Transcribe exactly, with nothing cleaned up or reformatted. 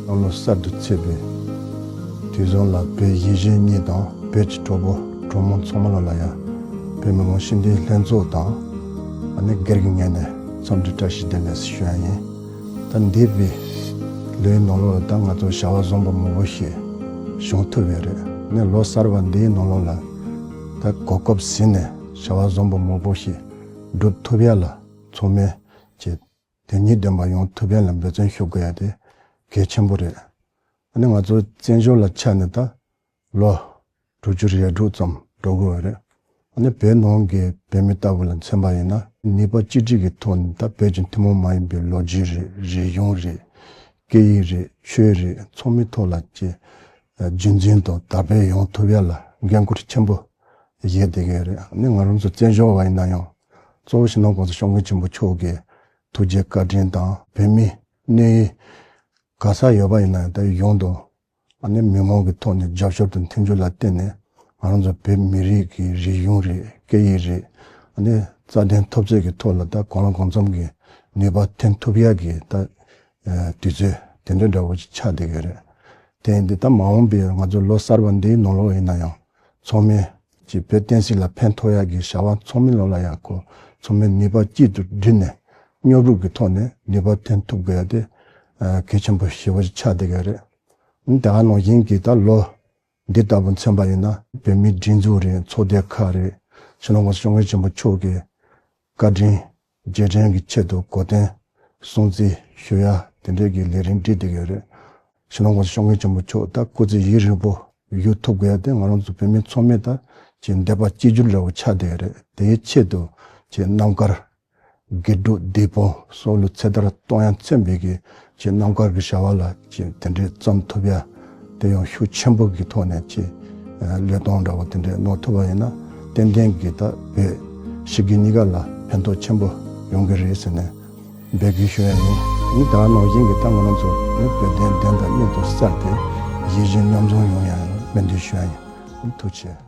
གནམ་ལོ་གསར་དུ་ཚེས་པའི་དུས་བཟང་ལ་བོད་གཞིས་བྱེས་གཉིས་དང་བོད་ཀྱི་གྲོགས་པོ་གྲོགས་མོ་ཚང་མ་ལ་ལ་ཡ། བོད་མི་མང་སྤྱི་འཐུས་ལྷན་ཚོགས་དང་ཨ་ནི་སྒེར་གྱི་ངོས་ནས་འཚམས་འདྲི་བཀྲ་ཤིས་བདེ་ལེགས་ཞུ་ཡ་ཡིན། ད་འདས་པའི་ལོའི་ནང་ལོགས་ལ་ད་ང་ཚོ་བྱ་བ་བཟང་པོ་མང་པོ་ཞིག་བྱུང་ཐུབ་ཡོད་རེད། ནས་ལོ་གསར་པ་འདིའི་ནང་ལོགས་ལ་ད་གོ་སྐབས་ཟིན་ནས་བྱ་བ་བཟང་པོ་མང་པོ་ཞིག་སྒྲུབ་ཐུབ་ཡ་ལ་ཚང་མས་ཀྱི་དོན་སྙིང་ལྡན་པ་ཡོང་ཐུབ་ཡ་ལ་འབད་བརྩོན་ཞུ་དགོས་ཡ་དེ་གལ་ཆེན་པོ་རེད། ཨ་ནི་ང་ཚོ་བཙན་བྱོལ་ལ་ཆ་ནས་ད་ལོ་དྲུག་ཅུ་རེ་དྲུག་ཙམ་འགྲོ་དགོས་པ་རེད། ཨ་ནི་བོད་ནང་གི་བོད་མི་ལྟ་བུ་ལ་མཚོན་པ་ཡིན་ན་ནུས་པ་གཅིག་སྒྲིལ་གྱི་ཐོག་ནས་ད་བོད་ཀྱི་ཐུན་མོང་མ་ཡིན་པའི་ལོ་རྒྱུས་རེད། རིག་གཞུང་རེད། སྐད་ཡིག་རེད། ཆོས་རེད། ཚང་མའི་ཐོག་ལ་ཀྱི་རྒྱུན་འཛིན་དང་དར་སྤེལ་ཡོང་ཐུབ་ཡ་ལ་འགན་འཁུར་ཆེན་པོ་བཞེས་བསྡད་ཀྱི་རེད། ཨ་ནི་ང་རང་ཚོ་བཙན་བྱོལ་བ་ཡིན་ན་ཡང་གཙོ་བོ་སྤྱི་ནོར་༸གོང་ས་༸སྐྱབས་མགོན་ཆེན་པོ་མཆོག་གི་ཐུགས་རྗེ་བཀའ་དྲིན་དང་བོད་མིའི་གནས་ཡུལ་ག་ས་ཡོད་པ་ཡིན་ན་ཡང་ད་ཡོངས་དང་ཨ་ནི་མི་མང་གི་ཐོག་ནས་རྒྱབ་སྐྱོར་དང་མཐུན་འགྱུར་ལ་བརྟེན་ནས་ང་རང་ཚོ་བོད་མི་རིགས་ཀྱི་རིག་གཞུང་རེད། སྐད་ཡིག་རེད། ཨ་ནི་རྩ་དོན་འཐབ་རྩོད་ཀྱི་ཐོག་ལ་ད་གང་ལ་གང་འཚམ་གྱི་ནུས་པ་ཐོན་ཐུབ་ཡ་གི་ད་དུས་ཚོད་དེ་འདྲ་འདྲ་བོ་ཅིག་ཆགས་བསྡད་ཀྱི་རེད། དེ་ཡིན་དུས་ད་མ་འོངས་པའི་ང་ཚོ་ལོ་གསར་པ་འདིའི་ནང་ལོགས་ཡིན་ན་ཡང་ཚང་མས་ཀྱི་བོད་བསྟན་སྲིད་ལ་ཕན་ཐོགས་ཡ་གི་བྱ་བ་ཚང་མའི་ལོགས་ལ་ཡ་གོ་ཚང་མས་ནུས་པ་གཅིག་ཏུ་བསྒྲིལ་ནས་མཉམ་རུབ་ཀྱི་ཐོག་ནས་ནུས་པ་ཐོན་ཐུབ་དགོས་ཡ་དེ་གལ་ཆེན་པོ་ཞེ་པོ་ཅིག་ཆགས་བསྡད་ཀྱི་རེད། ཨ་ནི་དེ་ག་ནང་བཞིན་གྱི་ད་ལོ་འདི་ལྟ་བུ་མཚོན་པ་ཡིན་ན་བོད་མིའི་སྒྲིག་འཛུགས་རེད། ཚོགས་སྡེ་ཁག་རེད། སྤྱི་ནོར་༸གོང་ས་༸སྐྱབས་མགོན་ཆེན་པོ་མཆོག་གི་བཀའ་དྲིན་རྗེས་དྲན་གྱི་ཆེད་དུ་གོ་སྟོན་སྲུང་བརྩི་ཞུ་ཡ་དེ་འདྲས་ཀྱི་ལས་རིམ་སྒྲིག་བསྡད་ཀྱི་ཡོད་རེད། སྤྱི་ནོར་༸གོང་ས་༸སྐྱབས་མགོན་ཆེན་པོ་མཆོག་ད་སྐུ་ཚེ་ཡུན་རིང་པོ་བཞུགས་ཐུབ་དགོས་ཡ་དེ་ང་རང་ཚོ་བོད་མི་ཚང་མས་ད་ཀྱི་འདོད་པ་གཅིག་གྱུར་འདྲ་བོ་ཆགས་བསྡད་ཡོད་རེད། དེའི་ཆེད་དུ་ཀྱི་རྣམ་དཀར་དགེ་སྒྲུབ་སྡིག་སྤོང་སྲོག་བླུ་ཚེ་ཐར་གཏོང་ཡ་མཚོན་པའི་གི་ཀྱི་རྣམ་དཀར་གྱི་བྱ་བ་ལ་ཀྱི་དེ་འདྲའི་བརྩམས་ཐུབ་ཡ་དེ་ཡང་ཤུགས་ཆེན་པོ་གི་ཐོག་ནས་ཀྱི་བློས་གཏོང་འདྲ་བོ་དེ་འདྲའི་གནང་ཐུབ་པ་ཡིན་ན་ཏན་ཏན་གྱི་ད་བོད་ཕྱི་རྒྱལ་གཉིས་ཀ་ལ་ཕན་ཐོགས་ཆེན་པོ་ཡོང་གི་རེད་ཟེར་ནས་འབོད་སྐུལ་ཞུ་ཡ་ཡིན། ནི་ད་ནང་བཞིན་གྱི་ད་ང་རང་ཚོ་ནི་བོད་དོན་བདེན་དང་མཉམ་དུ་གསལ་ཏེ་ཡིད་བཞིན་མཉམ་བཟུང་ཡོང་ཡ་ཡིན་སྨོན་འདུན་ཞུ་ཡ་ཡིན། ཐུགས་རྗེ་ཆེ།